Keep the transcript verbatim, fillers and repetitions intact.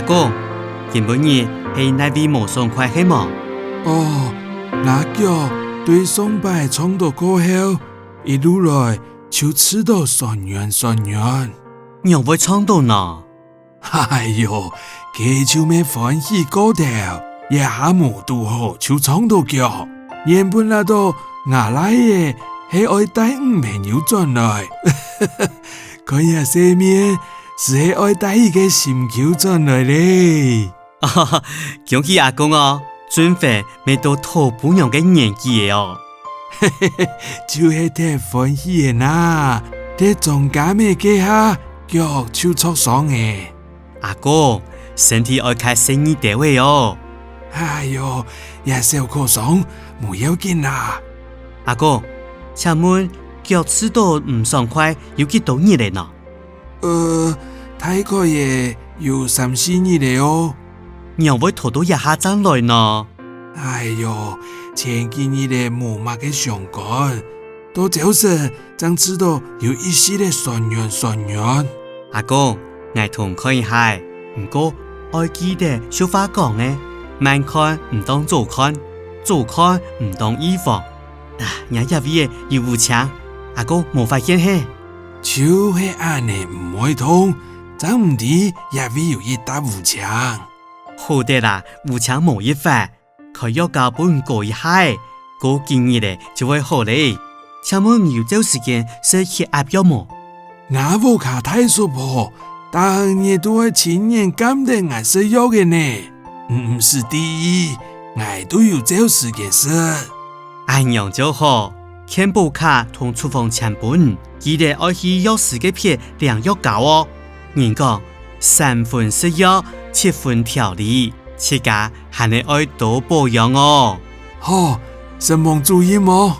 哥，今晡日係哪位無爽快係無？哦，吾腳對上擺撞著過後，一路來就刺著痠軟痠軟。仰會撞著呢？哎喲，該就乜歡喜過頭，這下無堵好就撞著腳。原本拉著吾倈仔係愛帶女朋友轉來，看這細面，斯係愛帶佢个心臼轉來咧。恭喜阿公哦，俊輝乜到討餔娘个年紀咧哦。就係忒歡喜咧哪，忒莊家乜該下，腳就著傷咧。阿公，身體愛較細義兜仔哦。哎喲，這小可傷，無要緊啦。阿公，請問腳刺著毋爽快有幾多日咧呢？ 呃，大概也有三四日咧哦。仰會拖到這下正來呢？哎喲，前幾日咧無麼个相干，到朝晨正刺著有一息仔痠軟痠軟。阿公，𠊎同看一下，毋過愛記得俗話講个，慢看毋當早看，早看毋當預防。啊，若這位仔有烏青，阿公無發現係？ 就係恁仔毋會痛，正毋知這位有一搭烏青。好得啊，烏青無一發，開藥膏分你膏一下仔，過幾日仔就會好咧。請問你有照時間食血壓藥無？吾屋下大叔婆，逐日都愛親眼監等𠊎食藥个呢。毋使在意，𠊎都有照時間食。 恁樣就好，健保卡同處方箋分你，記得愛去藥師該片領藥膏哦。人講，三分食藥，七分調理，自家還係愛多保養哦。好，承蒙主任哦。